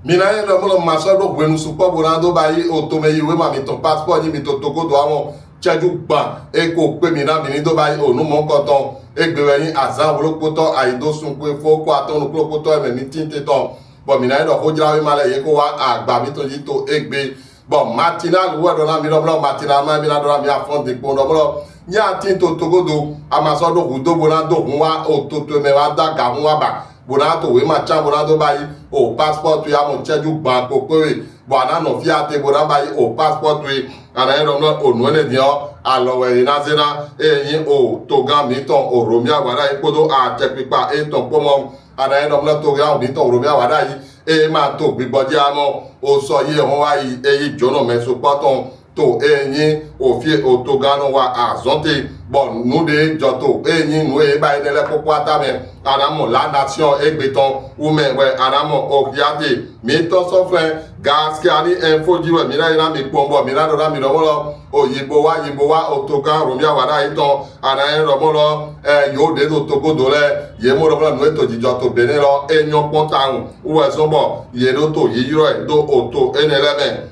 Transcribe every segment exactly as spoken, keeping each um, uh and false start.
Mi na yɛ ɖɔ mɔ lɔ ma sɔ ɖo hwenu sukpɔ bo na do ba yi o to mɛ yi wema mitɔn passport nyi mi to togodo amɔ cɛju gban e ko kpe mi na mi ni do ba yi o nu mɔnkɔtɔn egbe wɛ nyi azan wlokpotɔ ayi do sun kpe fo ko atɔn nu kplokpotɔ ɛmɛ mi tin te tɔn. Bɔ mi na yɛ ɖɔ xojlawema lɛ ye ko wa agba mitɔn ji to egbe. Bɔ Matinal wɛ ɖɔ na mi ɖɔ mɔ lɔ Matinal ma mi na ɖɔ na mi afɔn de kpɔn ɖɔ mɔ lɔ nya tin to togodo a ma sɔ ɖo hu do bo na do hun wa o to to mɛ wa da ga hun wa ba bo na to wema can bo na do ba yi o passport ya mɔ cɛju gban kpokpo we bɔ a na nɔ fia te bo na ba yi o passport we. A na yɛ ɖɔ mɔ lɔ o nu ene diɔ alɔ wɛ yi na ze na e nyi o togan mitɔn o Romuald Wadagni kpodo acɛkpikpa etɔn kpo mɔ. A na yɛ ɖɔ mɔ lɔ togan mitɔn o Romuald Wadagni e ma to gbigbɔ ji amɔ o sɔ yi ehɔn wa yi e yi jonɔ mɛ sukpɔ tɔn to e nyi o fie o togan nɔ wa azɔn te. Bɔ nu ɖe jɔ to e nyi nu e ba yi ne lɛ kpokpo ata mɛ a na mɔ La Nation egbe tɔn wu mɛ wɛ a na mɔ o hia te mi tɔ sɔ flɛ Gaskiya ni info ji wɛ mi na yi na mi kpɔn bɔ mi na ɖɔ na mi ɖɔ mɔ lɔ o yibo wa yibo wa o togan Romuald Wadagni tɔn a na yɛ ɖɔ mɔ lɔ ɛ yo ɖe do togodo lɛ ye mɔ ɖɔ mɔ lɔ nu e to jijɔ to Benin lɔ e nyɔ kpɔn tawun wu wɛ zɔn bɔ ye ɖo to yiyrɔ ɛ do o to enɛ lɛ mɛ.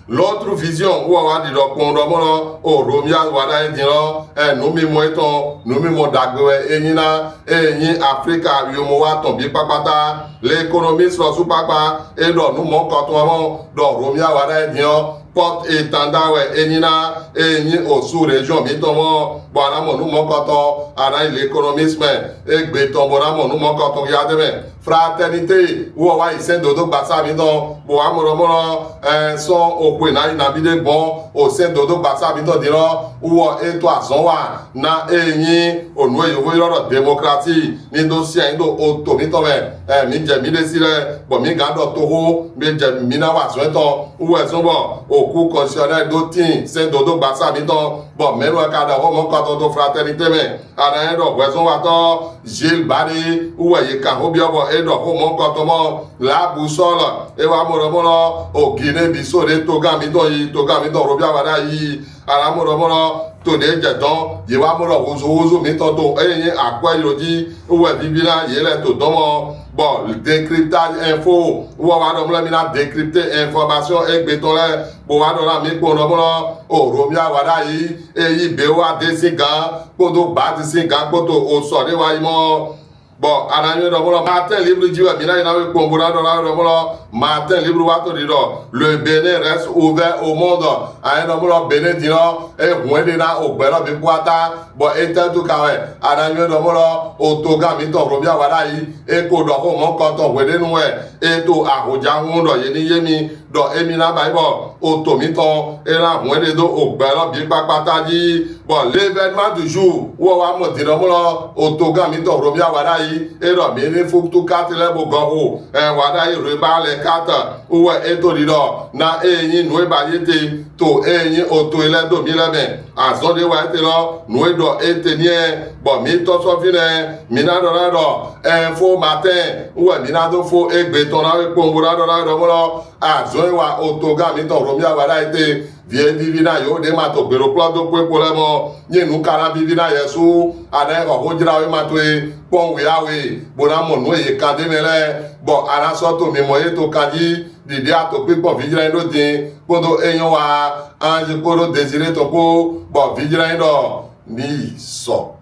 L'autre vision wɔ wa ɖiɖɔ kpɔn ɖɔ mɔ lɔ o Romuald Wadagni din lɔ ɛ numimɔ etɔn numimɔ dagbe wɛ e nyi na e nyi Afrika wiomɔ wa tɔn bi kpakpata. L'économiste lɔ su kpakpa e ɖɔ nu mɔnkɔtɔn mɔ ɖɔ Romuald Wadagni din ɔ port-étendard wɛ e nyi na e nyi o sous-région mitɔn mɔ bɔ a na mɔ nu mɔnkɔtɔn a na yi l'économiste mɛ egbe tɔn bo na mɔ nu mɔnkɔtɔn ya de mɛ. Fraternité wɔ wa yi sɛn dodo gbasa mitɔn bo wa mɔ ɖɔ mɔ lɔ ɛ sɔn o xwe na yi na bi de gbɔn o sɛn dodo gbasa mitɔn din lɔ wɔ e to azɔn wa na e nyi o nu e yovo yrɔ ɖɔ démocratie ni do sian yi do o to mitɔn mɛ ɛ mi jɛ mi ɖe si lɛ bɔ mi gan ɖɔ toxo mi jɛ mi na wa azɔn etɔn wu wɛ zɔn bɔ o Cour constitutionnelle do tin sɛn dodo gbasa mitɔn bɔ mɛnu wɛ ka ɖɔ xo mɔnkɔtɔn to Fraternité mɛ. A na yɛ ɖɔ hwɛzɔnwatɔ Gilles Barré wu wɛ yi kan xo biɔ bɔ e ɖɔ xo mɔnkɔtɔn mɔ La Boussole e wa mɔ ɖɔ mɔ lɔ o Guinée Bissau ɖe togan mitɔn yi togan mitɔn Romuald Wadagni a na mɔ ɖɔ mɔ lɔ to ɖe jɛ dɔn ye wa mɔ ɖɔ huzu huzu mitɔn to eye nyi akwɛ yiro ji wu wɛ vivi na ye lɛ to dɔn mɔ bɔ Décryptage Info wɔ wa ɖɔ mɔ lɔ mi na décrypter information egbe tɔn lɛ bo wa ɖɔ na mi kpɔn ɖɔ mɔ lɔ o Romuald Wadagni e yi be wa de sin gan kpodo ba de sin gan kpoto o sɔ ɖe wa yi mɔ. Bɔ a na nyɔ ɖɔ mɔ lɔ Matin Libre ji wɛ mi na yi na we kpɔn bo na ɖɔ na ɖɔ mɔ lɔ Matin Libre wa to ɖi ɖɔ le Bénin reste ouvert au monde. A yɛ ɖɔ mɔ lɔ Benin din lɔ e hun e ɖe na o gbɛ lɔ bi kpata bɔ e tɛ tu ka wɛ a na nyɔ ɖɔ mɔ lɔ o togan mitɔn Romuald Wadagni e ko ɖɔ xo mɔnkɔtɔn hwe ɖe nu wɛ e to ahoja hun ɖɔ ye ni ye mi ɖɔ emi na ba yi bɔ o to mitɔn e na hun e ɖe do o gbɛ lɔ bi kpakpata ji. Bɔ l'événement du jour wɔ wa mɔ din ɖɔ mɔ lɔ o togan mitɔn Romuald Wadagni e ɖɔ mi ni futu carte lɛ bo gɔ xo ɛ Wadagni reba lɛ carte wu wɛ e to ɖi ɖɔ na e nyi nu e ba ye te to e nyi o to e lɛ do mi lɛ mɛ azɔn ɖe wa e te lɔ nu e ɖɔ e te niɛ bɔ mi tɔ sɔ fi nɛ mi na ɖɔ na ɖɔ Info Matin wu wɛ mi na do fo egbe tɔn na we kpɔn bo na ɖɔ na ɖɔ mɔ lɔ azɔn e wa o togan mitɔn Romuald Wadagni te vie vivi na yo ɖe ma to gbelo kplɔ do kpekpo lɛ mɔ nye nu ka na vivi na Yesu a na xɔ xo jra we ma to e kpɔn we awe bo na mɔ nu e ye kan de mɛ lɛ bɔ a na sɔ to mi mɔ ye to kan ji ɖiɖi a to kpekpɔ vi jra ɖo din kpodo e nyɔ wa Ange kpodo Désiré to kpo bɔ vi jra ɖɔ ni sɔ.